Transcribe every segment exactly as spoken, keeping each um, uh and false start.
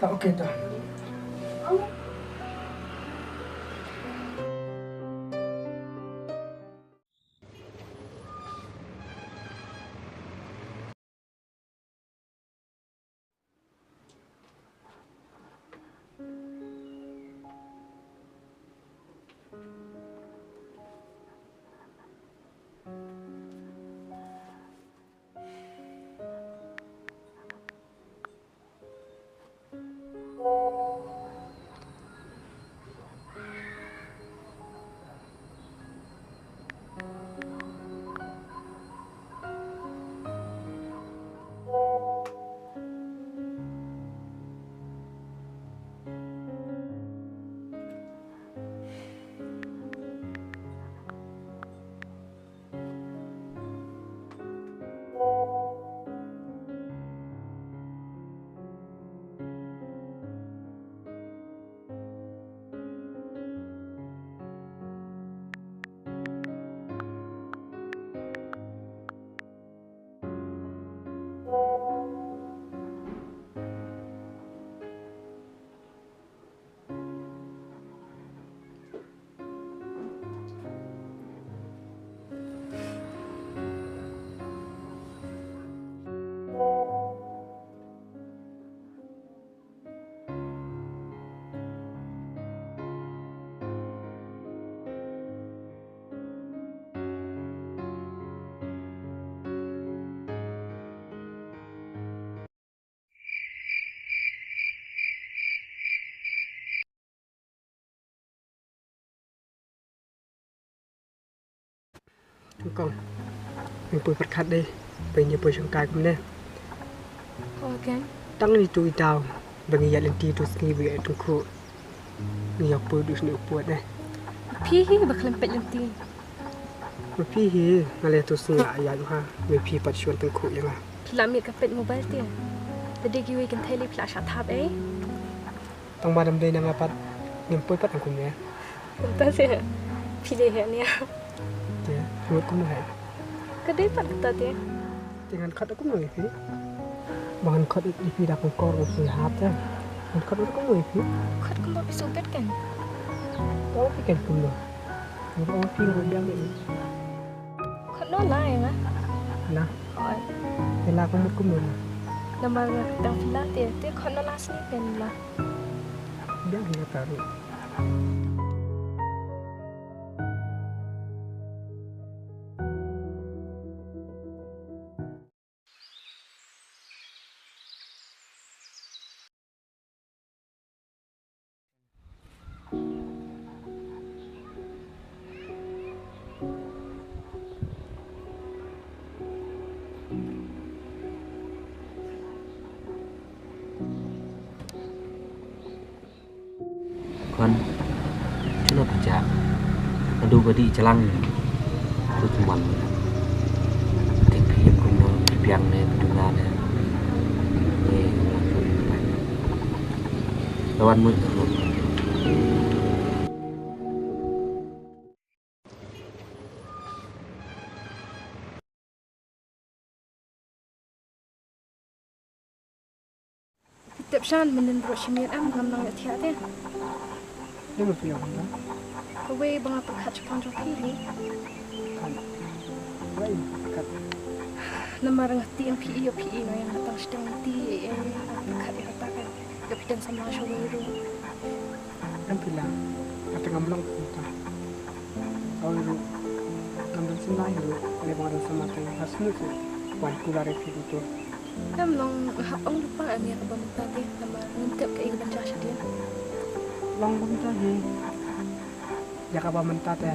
Ta, okay ta. Kong, ngin poi pyrkhat dei, ba ngin ïa poi shongkai kumne. Okay. Tang ni tu i daw, ba ngi ïa lynti tu sngi ba ïa tungkhu. Ngi ïa poi du sni u poi dei. Phi hi ba khlem peit lynti. Ma phi hi, nga leh tu sngi ïa ïa ha, me phi pat shuwa tungkhu ïa nga. Phi la miet ka peit mobile te. Te dei kiwei kynthei lei phi la shah thap ei. Tang ba dam dei na nga pat, ngim poi pat ang kumne. Kumta se, phi dei he nia. Te, mut kumne he. Ka dei pat kumta te. Te ngan khat kumne phi. Ba ngan khot ïa phi da kong kor ba phi hap te. Ngan khot ïa kumno ïa phi? Khot kumba phi sngewbit kan. To phi kan kumno. Ngan ong phi ngan biang ïa phi. Khot no la ïa nga. La. Khot. Te la kumno kumno la. Namar nga tang phi la te te khot no la sni pen la. Biang ïa ta ruh. Khun, chuno pajak. Adu badi jalang. Tu tuan. Tik phi kum no phi biang ne duna ne. Ni. Lawan mu. Tip shan mynnin bro shimiet em ngam nang thiah te. Dei ma phi ong da? Kawei ba nga pyrkhat shaphang jong phi hi. Kan. Wei kat. Namar nga tieng phi ïa phi ïa nga tang shteng ti ïa nga pyrkhat ïa kata kan. Ïa phi ten samla shawei ruh. Em phi la. Kata ngam long phi ta. Oi ruh. Ngam don samla ruh. Kane ba nga don samla tang ha snu seh. Wan kular ïa phi betul. Em long hap ong lypa em ïa kaba mynta te namar ngim tip kaei kaban jia shadien. Long ba mynta hi ïa kaba mynta te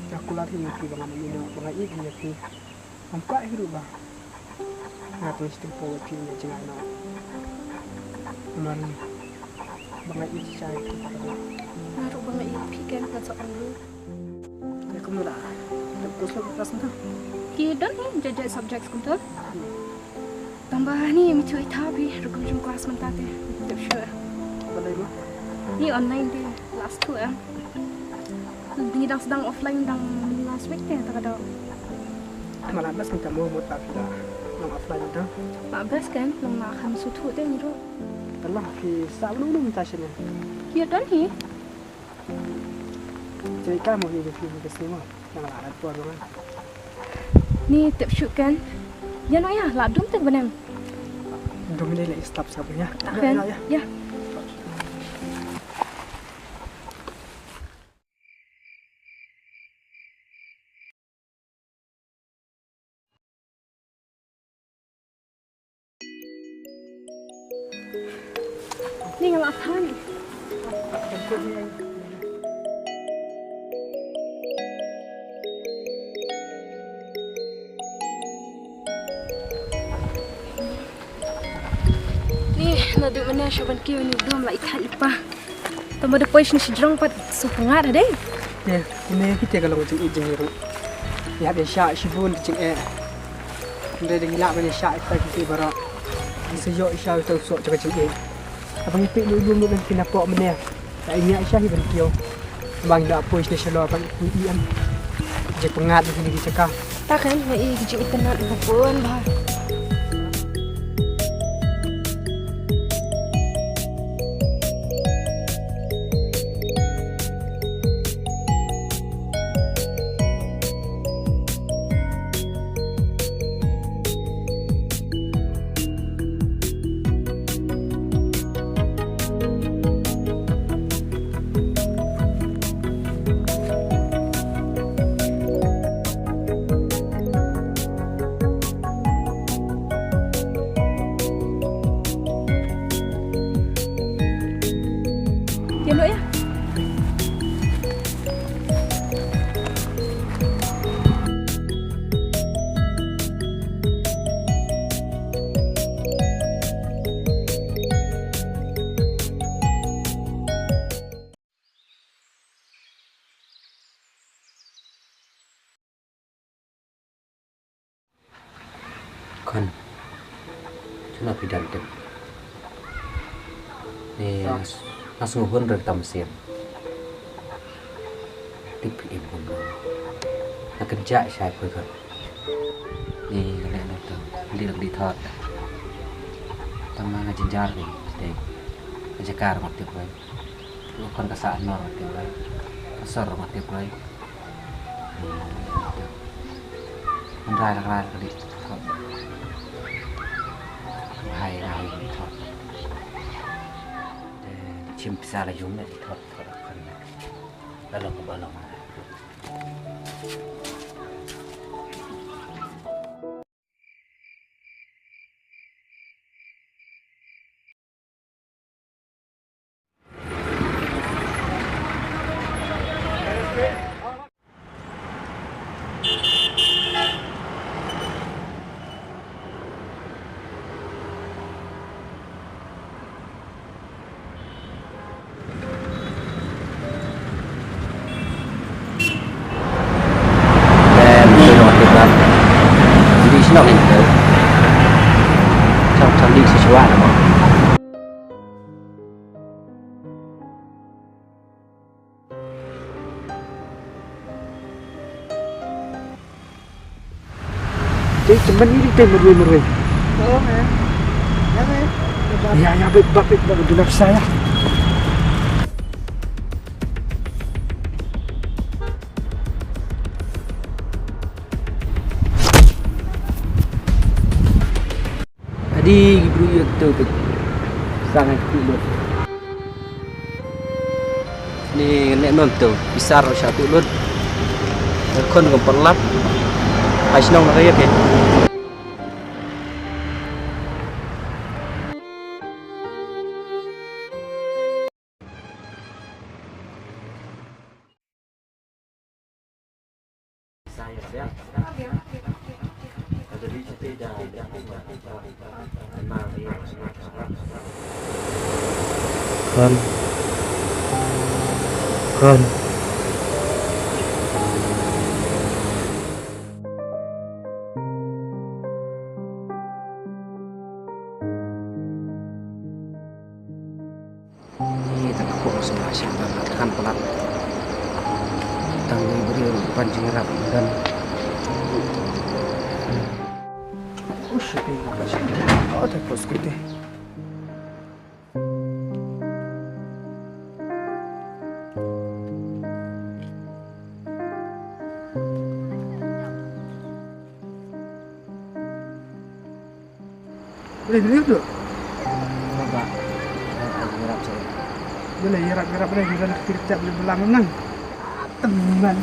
nga kular hi ïa phi ba nga mih noh ba nga ïeit hi ïa phi. Ngam kwah hi ruh ba nga pynshiteng paw ïa phi ïa jngai noh. Namar ba nga ïeit shisha ïa phi. Nga ruh ba nga ïeit phi ken nga sa ong ruh. Ïa kumno la dep course lo class mynta? Ki don hi jait jait subjects kumta. Tang ba ni mi chui tha phi rukom jong class mynta te. Dep sure. Balei ma? Ni online te last two em. Ni dang sdang offline dang last week te ta ka dang. Ma la best mynta mo mo ta phi da. Long offline mynta. La best kan long na khan su thu te ni ro. Tang la phi sa lu lu mynta shane. Ki don hi. Ceika mo hi da phi hi da sima. Nang la rat por ma. Ni tip shu kan. Ïa no ïa la dum tang benang. Dum ni la stop sab ïa. Kan. Ïa. Ni nga la than. Ni naduh mynne shu ban kiew ni dum la i thait lypa. Tang ba da poi shane shajrong pat sngewpyngngad ha dei. Te kumne kita ka long jingïeit jong ngi ruh. Ngi hap ïa shah shibun ka jingeh. Hynrei da ngi lah ban ïa shah ïa kita ki baroh. Ngi sa ïoh ïa sha uta u soh jong ka jingïeit. Haba ngi peit lut lum lut lem ki na poh mynne. Ka ïa ngi ïa sha hi ban kiew. Haba ngi da poi shane shalor ban poi ïa em. Jingpyngngad ïa kine ki jaka. Ta kan ma i ki jingitynnat ba bun bha. Ïa noh ïa. Khun. Chuno phi don tip. Ni nga sngew hun re tam sien. Tip phi im hun. Nga kynjah shai phi khun. Ni nga leh noh tam. Di di thot. Tang ma nga jynjar ri te. Ka jaka ruh nga tip wei. Ka khon ka sah nor nga tip wei. Ka sor ruh nga tip wei. Hynrai la rai ka dei thot. Hai hai dei thot. Te chim pisa la jong ne dei thot thot khon. La long ba long. Te, te, mynta ni te marwei, marwei. Oh, eh. Ya, eh. Ya, ya, bit, bit, bit, bit, duna pisa ya. Adi, bru, ya, tu, tu. Sangat kuat. Ni ne non tu, pisar satu lut. Kon ko perlap. Ai shnong na kaya ke. Kan. Kan. Ni ta ka pok sum la shang ban la than palat. Tang ni bri ban jing rap dan. Ush, pi ka shang. Oh, ta pos kute. Boleh dulu tu. Baba. Boleh yarap yarap boleh kita nak kita boleh belam nang. Teman.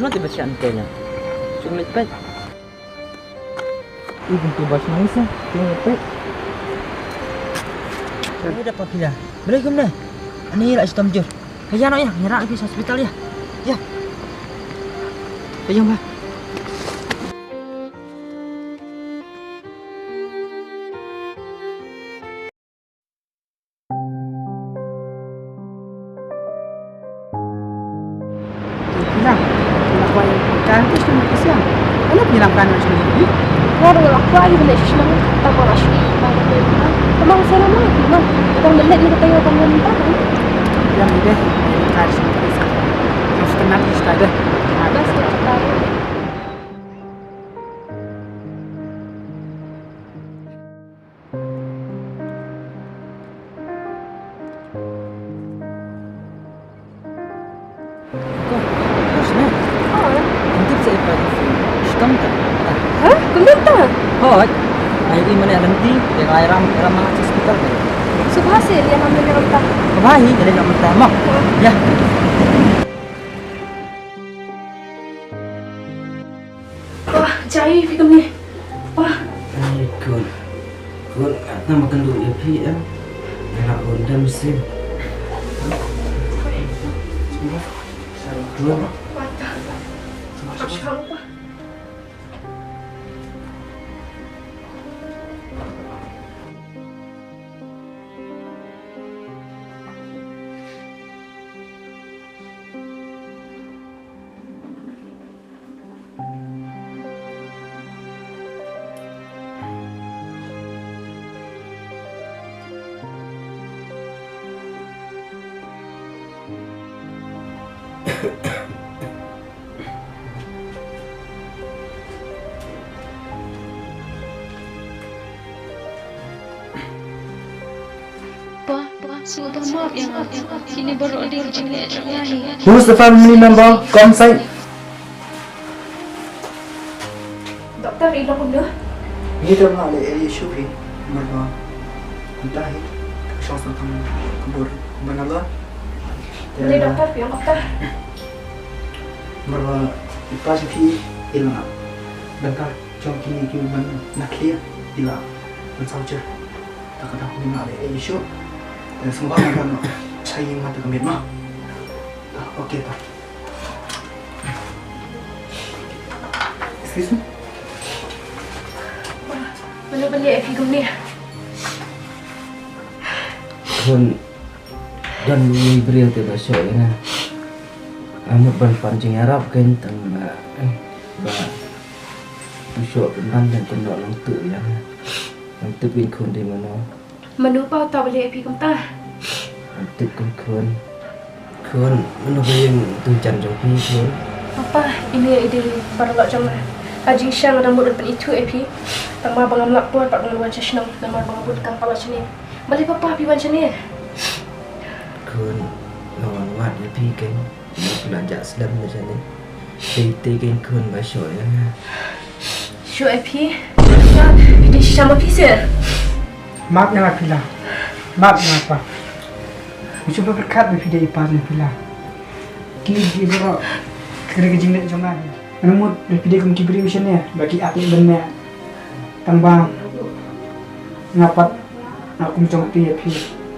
Ngat iba shan kenya. Sung lek pek. Ibu tu bas nangis ya, tengok pek. Ini dapat pila. Boleh ke mana? Ani lah sitam jur. Kaya nak ya, nyerak ke hospital ya. Ya. Kaya mah. Bilang, nak buat ikan tu cuma kesian. Kalau bilang kan macam ni. Wah, kalau aku aja benda sih memang tak mau rasa. Memang saya nama aku memang. Orang benda ni kata yang orang minta kan. Yang ni deh, ikan cuma kesian. Yang setengah ni sudah deh. Bas tak tahu. Ko, Rosna. Oh. Kuntit sa ipa ko phone. Shikam ta. Ha? Kuntit ta? Hooid. Ai i mane alam ti, te ngai ram ram ma hospital ka. Subha se dia nam ne ram ta. Subha hi, dia nam ta mo. Oh. Ya. Wah, jai phi kumne. Wah. Ai, khun. Khun, nga ma kynduh ïa phi, em. Nga la undam sim. Khun. Wah, ta. Masya Allah. Pa, pa, sngewbha map ïa nga. Kine baroh dei ki jingleh jong nga hi. Who's the family member? Come side. Doktor, i long kumno? Ngi dang la leh issue phi. Namar ba mynta hi ka shong sngewthuh ka bor ba nga la. Balei doktor, phi ong kumta? Namar ba i pa jong phi i la dang ka jong kine ki ban na khlieh i la ban saw jer. Ta ka dang ngi la leh issue. Sngewbha ban sa ïing ma ta ka miet ma. Okay ta. Excuse me. Mano ban leh ïa phi kumne? Khun, don uwei u briew te ba shoh ïa nga. Nga mut ban pan jingïarap kein tang ba, eh, ba u shoh pynban ban kynnoh nongtuh ïa nga. Nongtuh pyn khun dei mano? Mano pa uta ba leh ïa phi kumta? Nongtuh khun khun. Khun, mano ba ïeng tu jan jong phi khun? Papa, ine i dei paralok jong nga. Ka jingshisha nga dang mut ban ithuh ïa phi. Tang ba ngam lah por pat ban wan sha shnong namar ba nga bun kam paralok shane. Balei papa phi wan shane? Khun, nga wan wad ïa phi kein. Nga la jah slem na shane. Dei te kein khun ba shoh ïa nga. Shoh ïa phi? Phi dei shisha ma phi seh. Map ïa nga phi la. Map ïa nga pa. Nga shu pyrkhat ba phi dei i pa jong phi la. Ki dei baroh ki dei ka jingleh jong nga. Nga mut ba phi dei kum ki briew shane ba ki ap ïa lyngneh. Tang ba nga pat nga kum jong phi ïa phi.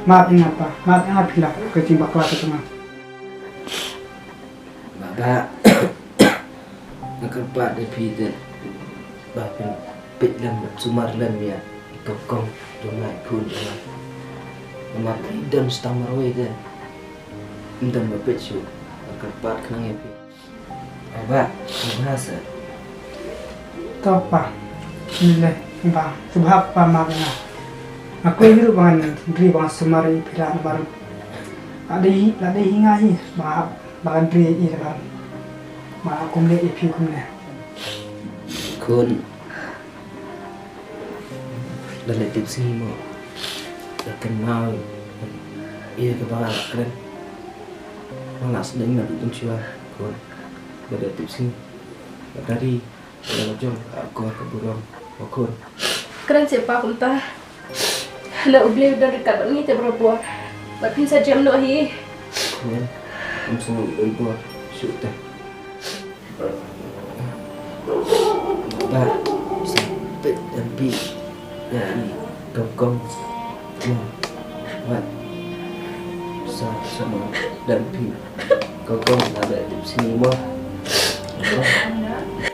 Map ïa nga pa. Map ïa nga phi la. Ka jingbakla ka jong nga. Baba, nga kyrpad ïa phi te ba phin peit lem bad sumar lem ïa i kongkong jong nga, i khun jong nga. Namar i don shi tang marwei te ym don ba peit shuh. Nga kyrpad khnang ïa phi. Baba, sngewbha seh. To pa, ngi le ba sngewbha pa, map ïa nga. Nga kwah hi ruh ba ngan ri ba ngan sumar ïa phi la namar la dei hi, la dei hi nga hi ba nga hap ba ngan ri ïa i namar ba nga kum leh ïa phi kumne. Khun, da leh tipsngi mo, da kynmaw ïa kaba nga la kren. Nga la sdang na dukun shuwa khun, da leh tipsngi, da ri. Ka la jong ka akor ka burom, ma khun. Kren seh pa kumta. Lada U Blei u don ryngkat bad ngi te barabor, bad phin sa jem noh hi. Khun, ym sngewbha don bor shuh te. Ba sa peit ïa phi. Ïa i kongkong. Ïa. Wat. Sa sumar ïa phi. Kongkong, la leh tipsngi mo. Kongkong.